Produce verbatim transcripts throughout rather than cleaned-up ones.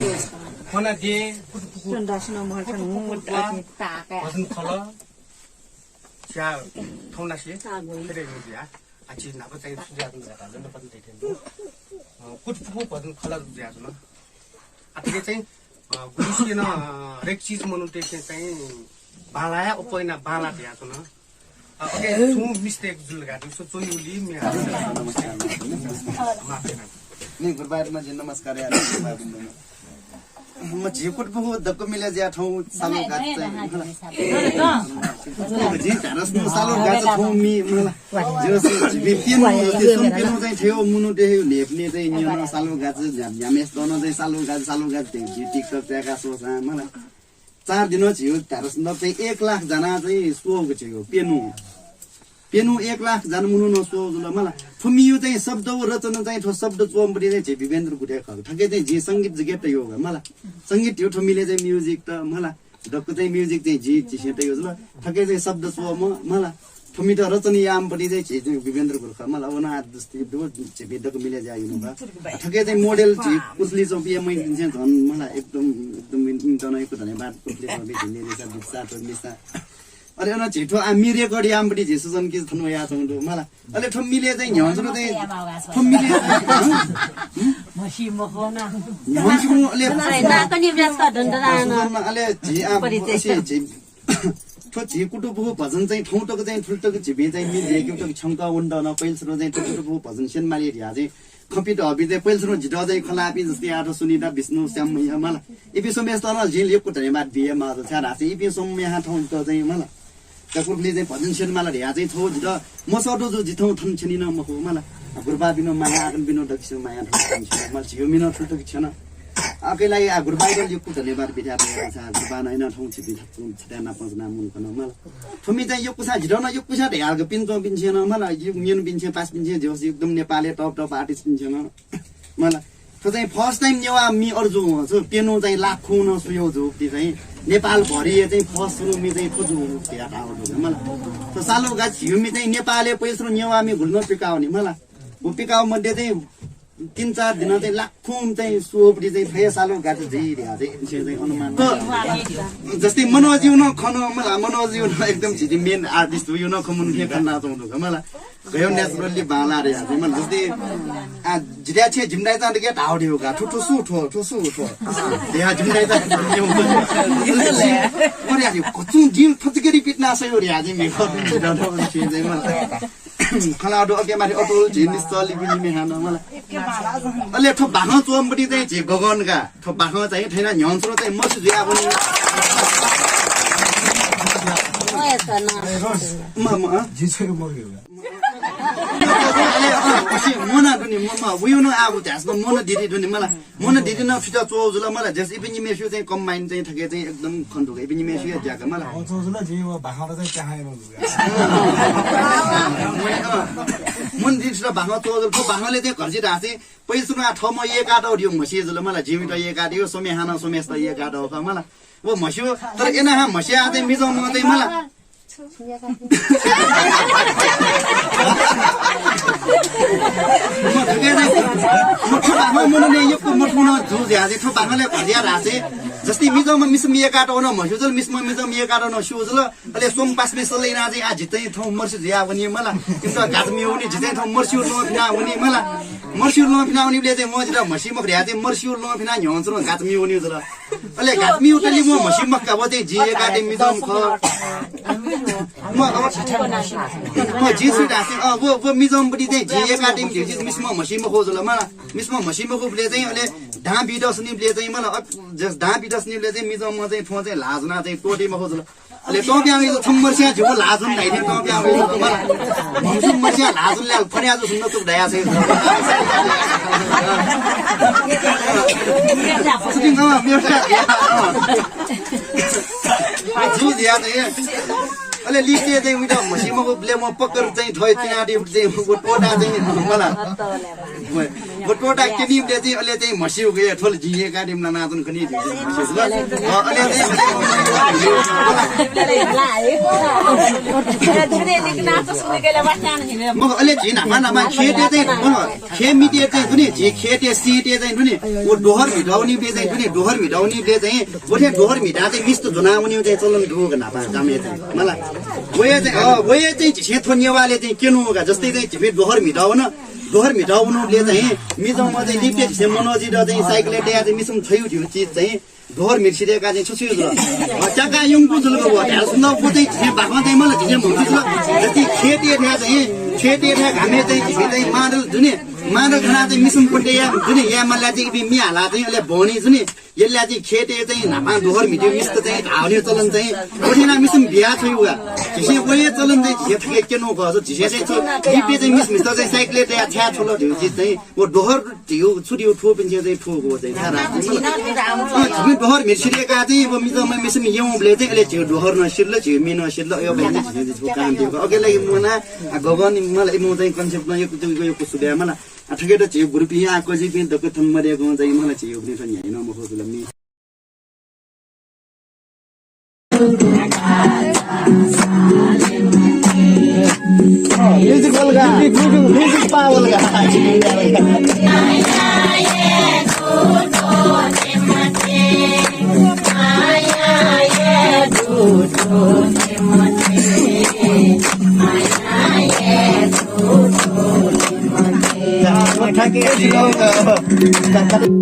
खोना दे, कुतुपुकु, सुन्दर सुन्दर महल छन्, कुतुपुकु हुँ, भजन खलः, ज्या थौनासे, तागोइ। फेरे नु ज्या, आछि न्हापा चाहिँ सुझाव नु ज्या, जन्म पत्न तैथें दु। अ, कुतुपुकु भजन खलः ज्या जुन। आथिके चाहिँ, अ, गुरुसिनं, अ, हरेक चिज मनूतय्‌के चाहिँ बांलाया अप्वः याना बांला धयाच्वन। अ, OK, छुं मिस्टेक जुल का, दुसो च्वंगुलिं म्ये हाल। माफ याना। नि, गुरुबाय्‌पिन्त जिं नमस्कार याना, गुरुबाय्‌पिन्त। म झी कुतुपुकु दक्व मिले ज्या थौं सालु गाच चाहिँ। जिं धारस नु सालु गाच थौं मि, मला। जिं सु, झी प्यन्हु जस्तै सुन प्यन्हु चाहिँ थ्यंगु मनूतय् न्ह्यःने चाहिँ न्यन सालु गाच, झ्याम्हेस दन चाहिँ सालु गाच, सालु गाच चाहिँ झी TikTok त्याका स्वसां, मला। चार दिनं झीगु धारस नु चाहिँ एक लाख जना चाहिँ स्वःगु झीगु प्यन्हु। प्यन्हु एक लाख जना मनूनं स्वः जुल, मला। थ्व मियु चाहिँ शब्द व रचना चाहिँ थ्व शब्द च्वंपट्टि चाहिँ झी विभेन्द्र गुरुया खः। थुके चाहिँ जिं संगीत जगत तयेगु, मला। संगीत धइगु थ्व मिले चाहिँ music त, मला। दक्व चाहिँ music चाहिँ जिं झीसं तयेगु जुल। थुके चाहिँ शब्द च्वंम्ह, मला। थ्व मित रचना याःम्हपट्टि चाहिँ झी चाहिँ विभेन्द्र गुरु खः, मला। व नं आः दु, झी दक्व मिले ज्या याःम्ह खः। थुके चाहिँ model झी कुसली च्वंपिं मनूतय्‌सं झन, मला, एकदम, एकदम इमित नं यक्व धन्यवाद। कुसली च्वंपिं झी नेरिसा, बित्सा, तोर्मिसा। अले अन झी थ्व आः मि record याःम्हपट्टि झी सुजन कि थन वयाच्वंगु दु, मला। अले थ्व मिले चाहिँ न्ह्यःने चाहिँ, थ्व मिले चाहिँ, हँ? म्हसी मखु न। न्ह्यःने अले नाकनि ब्यास का दण्ड दान। सुजन, अले झी आः परिचय। असे झी, थ्व झी कुतुपुकु भजन चाहिँ थौं तक चाहिँ थुल तक झीपिं चाहिँ मि देकेगु तक छ्यंक वनेत नं पहिला सुरु चाहिँ थ्व कुतुपुकु भजन स्यनेमाली धयाः चाहिँ खँपिं तःपिं चाहिँ पहिला सुरु जितः चाहिँ खँ ल्हाःपिं जस्तै आः थ्व सुनिता, विष्णु, श्याम, मला। इपिं स्वम्हेसित नं जिं यक्व धन्यवाद बिये माःगु दु, छाय्‌धाःसा इपिं स्वम्हेसिनं थौं जितः चाहिँ, मला। का कुतुपुलिं चाहिँ भजन स्यनेमाल धयाः चाहिँ थौं जितः मसःतू जू, जि थौं थन छ्यनी नं मखु, मला। गुरुबाःपिनिगु माया, आः कनपिनिगु दक्वसिया मायां थौं थन छ्यन, मला। झीगु मि नं थुल तक छ्यन। अकिं लागि आः गुरुबाःयात यक्व धन्यवाद बियाः तयार, गुरुबां नं अन थौं झीपिं थ्व छता नापं च्वनाः मुंकन, मला। थ्व मि चाहिँ यक्वसां जितः नं यक्वसां धयागु पिने च्वंपिन्सं नं, मला, यु-, न्यंपिन्सं, पासापिन्सं, जे होस्, एकदम नेपालय् top top artist पिन्सं नं, मला। थ्व चाहिँ first time नेवाः मि अथे जूगु, थ्व प्यन्हु चाहिँ लाखौं नं स्वयागु जूगु, थ्व चाहिँ नेपालभरि हे चाहिँ first सुरु मि चाहिँ थ्व जूगु धयाः धाःगु दु, मला। थ्व सालु गाच झीगु मि चाहिँ नेपालय् पहिला सुरु नेवाः मि गुलि नं पिकावनी, मला। व पिकाःगु मध्ये चाहिँ तीन चार दिनं चाहिँ लाखौं चाहिँ स्वःपट्टि चाहिँ थ्व हे सालु गाच जुइ धयाः चाहिँ इमिसं चाहिँ अनुमान। जस्तै मनोजयागु नं खँ नं, मला, मनोजयागु नं एकदम झीगु main artist, वयागु नं खँ मनूतय्‌सं खनाच्वंगु दु, मला। गयो naturally बांलाः धयाः चाहिँ, मला। जस्तै, आः, जितः छेँ जिमि दाइचां तक धाःगु दु का, थ्व, थ्व सु, थ्व, थ्व सु, थ्व। धयाः जिमि दाइचां, अरे यार, कचुं जिं थचुकरी पितिना सयो धयाः चाहिँ मेकअप चाहिँ, मला। खँ ल्हाःगु दु, OK, माथि अतुल, झी निश्चल, इपिं निम्हय्‌सिनं, मला। अले थ्व बाखं च्वंम्हपट्टि चाहिँ झी गगन का। थ्व बाखं चाहिँ थन न्ह्यःने चाहिँ म्हसी जुयावनी। म, म, अँ? जि छ्वये मखु। अले, अँ, म्हसी मोना दुनि, म, म, वयागु नं आः उ ध्यास, मोना दिदी दुनि, मला। मोना दिदी नं फिचा च्वः जुल, मला। जस इपिं निम्हय्‌सिगु चाहिँ combine चाहिँ थुके चाहिँ एकदम खँ दु का। इपिं निम्हय्‌सिगु ज्या का, मला। अँ, च्वः जुल, जि व बाखं चाहिँ त्याहां हे मखु। अँ, मोना दिदी फिचा बाखं च्वः जुल, थ्व बाखंलय् चाहिँ घर्जित हासे पहिसुनु आः थःम्हं यय्‌कातःगु म्हसी जुल, मला। जिमित यय्‌कातःगु, स्वम्हेसिनं स्वम्हेसित यय्‌कातःगु खः, मला। व म्हस्यू, तर अन हां म्हस्याः चाहिँ मिजंम्हं चाहिँ, मला। म थुके चाहिँ, म थ्व बाखं मनूतय्‌सं यक्व मथूगु नं जू धयाः चाहिँ, थ्व बाखंलय् घर्जित हासे, जस्तै मिजंम्हं मिसाम्ह यय्‌कातःगु नं म्हस्यू जुल, मिसाम्हं मिजंम्ह यय्‌कातःगु नं स्यू जुल। अले स्वम्ह पासापिं सल्लाह यानाः चाहिँ आः जि चाहिँ थौं म्हसी जुयावनी, मला। इमित गाच म्ये वनी, जि चाहिँ थौं म्हस्यू लं फिनावनी, मला। म्हस्यू लं फिनावनीबलय् चाहिँ वं जितः म्हसी मखु धयाः चाहिँ म्हस्यू लं फिनाः न्ह्यःने च्वनाः गाच म्ये वनी जुल। अले गाच म्ये वतले वं म्हसी मखु का, व चाहिँ जि यय्‌कातःगु मिजंम्ह खः। म, अ, म, जि छु धासे, अ, व, व मिजंम्हपट्टि चाहिँ जि यय्‌कातःगु धइगु, मिसाम्हं म्हसी मखु जुल, मला। मिसाम्हं म्हसी मखुबलय् चाहिँ अले दां बीत सनीबलय् चाहिँ, मला, अ, जस दां बीत सनीबलय् चाहिँ मिजंम्हं चाहिँ थ्वं चाहिँ ल्हाः ज्वनाः चाहिँ त्वःते मखु जुल। अले तंप्यां वइगु छम्ह मर्स्यां जिगु ल्हाः ज्वने धाइथें तंप्यां वइगु, मला। म्हुसुम्ह मर्स्यां ल्हाः ज्वने लाय् फन्याः जू सुन्द तुक धयाः चाहिँ। जू धयाः चाहिँ। अले लिसे चाहिँ उइत म्हसी मखुबलय् म पक्कर चाहिँ थः तिनादीगु चाहिँ व त्वःताः चाहिँ, मला। व त्वःता क्यनीबलय् चाहिँ अले चाहिँ म्हस्यू गयो, थ्व ला जिं यय्काः दिम लानाच्वन खनी, जिं चाहिँ म्हस्यू जुल। अ, अले चाहिँ मखु, अले झी न्हापा न्हापा खेतय् चाहिँ, मखु, खेतय् चाहिँ दु नि, झी खेतय् सिंतय् चाहिँ दु नि, व दोहर म्हितावनीबलय् चाहिँ दु नि, दोहर म्हितावनीबलय् चाहिँ, व थें दोहर म्हिताः चाहिँ मिस्त ज्वनावनीगु चाहिँ चलन दु का न्हापा गामय् चाहिँ, मला। वया चाहिँ, अ, वया चाहिँ झीसं थ्व नेवालय् चाहिँ क्यनु का, जस्तै चाहिँ झीपिं दोहर म्हितावन, दोहर म्हितावनुबलय् चाहिँ मिजंम्ह चाहिँ लिपा झीसं मनोजित चाहिँ साइकलय् तयाः चाहिँ मिसं छ्वयु धइगु चिज चाहिँ दोहर म्हित सिधय्काः चाहिँ छु छु जुल? अ, त्याका यंकु जुल का व। धायेसं व चाहिँ झीसं बाखं चाहिँ मला, झीसं म्हमू जुल। जति खेतय् थाय् चाहिँ, खेतय् थाय् घामय् चाहिँ झीसं चाहिँ मादल जुनि, मादल खनाः चाहिँ मिसं पट्टि याये जुनि, याये माला चाहिँ इपिं म्ये हालाः चाहिँ अले बहनी जुनि। यल्ला चाहिँ खेतय् चाहिँ न्हापां दोहर म्हितेगु मिस्त चाहिँ धाःगु चलन चाहिँ व थें यानाः मिसं बिया छ्वयु का। झीसं वया चलन चाहिँ झीसं थुकी क्यनु का। झीसं चाहिँ छु लिपा चाहिँ मिस, मिस्त चाहिँ साइकलय् तयाः छ्वय् छ्वल धइगु चिज चाहिँ व दोहर धइगु छु धइगु थुपिन्सं चाहिँ थुगु चाहिँ थारा। अ, झीपिं दोहर म्हित सिधय्काः चाहिँ व मिजंम्ह मिसं यंबलय् चाहिँ अले झीगु दोहर नं सिधल, झीगु म्ये नं सिधल, अय् बलय् चाहिँ झीसं चाहिँ छु काम दिउ का। अके लागि मला, अ, गगन मला इमिगु चाहिँ concept नं यक्व यक्व यक्व सुभाय् मला। अ, थुकी त झीगु गुरुपिं आः कजिपिं दक्व थन मदय्कं चाहिँ मला झीगु गुरुपिं थन न्ह्याइ नं मखु जुल म्ये। Music वाला का, music, music पावल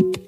का।